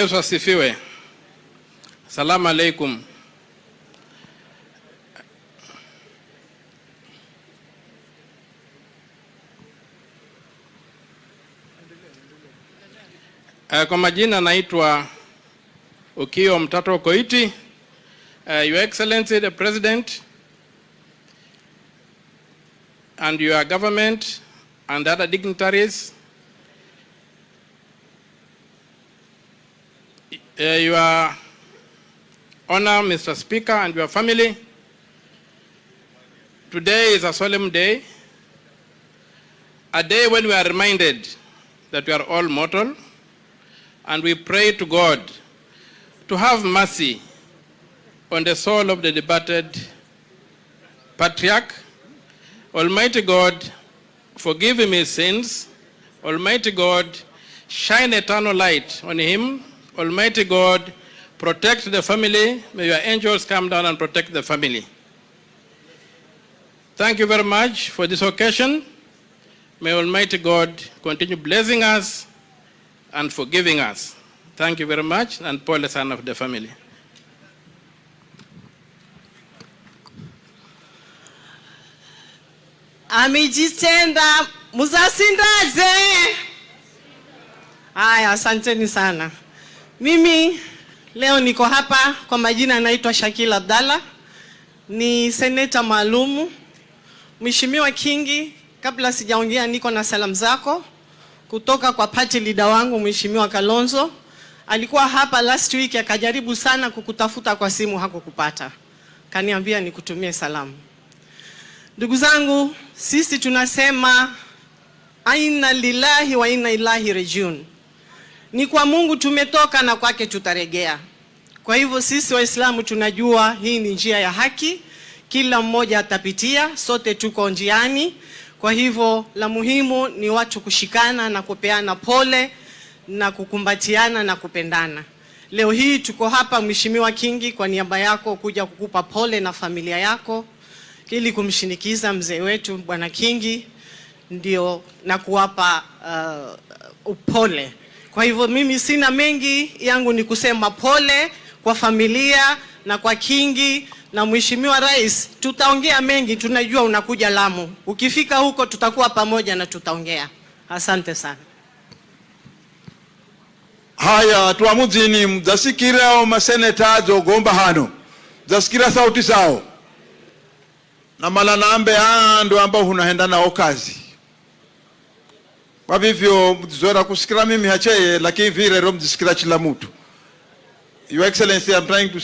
Yesu asifiwe. Salamu alaikum. Kwa majina naitwa Okiya Omtatah Koiti. Your Excellency the President and your government and other dignitaries, Your Honor, Mr. Speaker, and your family, today is a solemn day, a day when we are reminded that we are all mortal, and we pray to God to have mercy on the soul of the departed patriarch. Almighty God, forgive him his sins. Almighty God, shine eternal light on him. Almighty God, protect the family. May your angels come down and protect the family. Thank you very much for this occasion. May Almighty God continue blessing us and forgiving us. Thank you very much, and pole sana of the family. Amejitenda muzasindaze. Haya, asanteni sana. Mimi leo niko hapa kwa majina, naitwa Shakil Abdalla, ni seneta maalumu. Mheshimiwa Kingi, kabla sijaongea, niko na salamu zako kutoka kwa party leader wangu Mheshimiwa Kalonzo. Alikuwa hapa last week akajaribu sana kukutafuta kwa simu, hakukupata, kaniambia nikutumie salamu. Ndugu zangu, sisi tunasema inna lillahi wa inna ilaihi rajiun. Ni kwa Mungu tumetoka na kwake tutaregea. Kwa hivyo sisi Waislamu tunajua hii ni njia ya haki, kila mmoja atapitia, sote tuko njiani. Kwa hivyo la muhimu ni watu kushikana na kupeana pole na kukumbatiana na kupendana. Leo hii tuko hapa, Mheshimiwa Kingi, kwa niaba yako kuja kukupa pole na familia yako ili kumshinikiza mzee wetu Bwana Kingi ndio na kuwapa upole. Kwa hivyo mimi sina mengi, yangu ni kusema pole kwa familia na kwa Kingi na Mheshimiwa Rais. Tutaongea mengi, tunajua unakuja Lamu. Ukifika huko tutakuwa pamoja na tutaongea. Asante sana. Haya, twamudzini mdzasikira maseneta adzogomba hano, mdzasikira sauti zao na mala nambe andu ambao hunahenda nao kazi. Kwa vivyo mdzora kusikira mimi hacheye, lakini virero mdzisikira chila mutu. Your Excellency, I'm trying to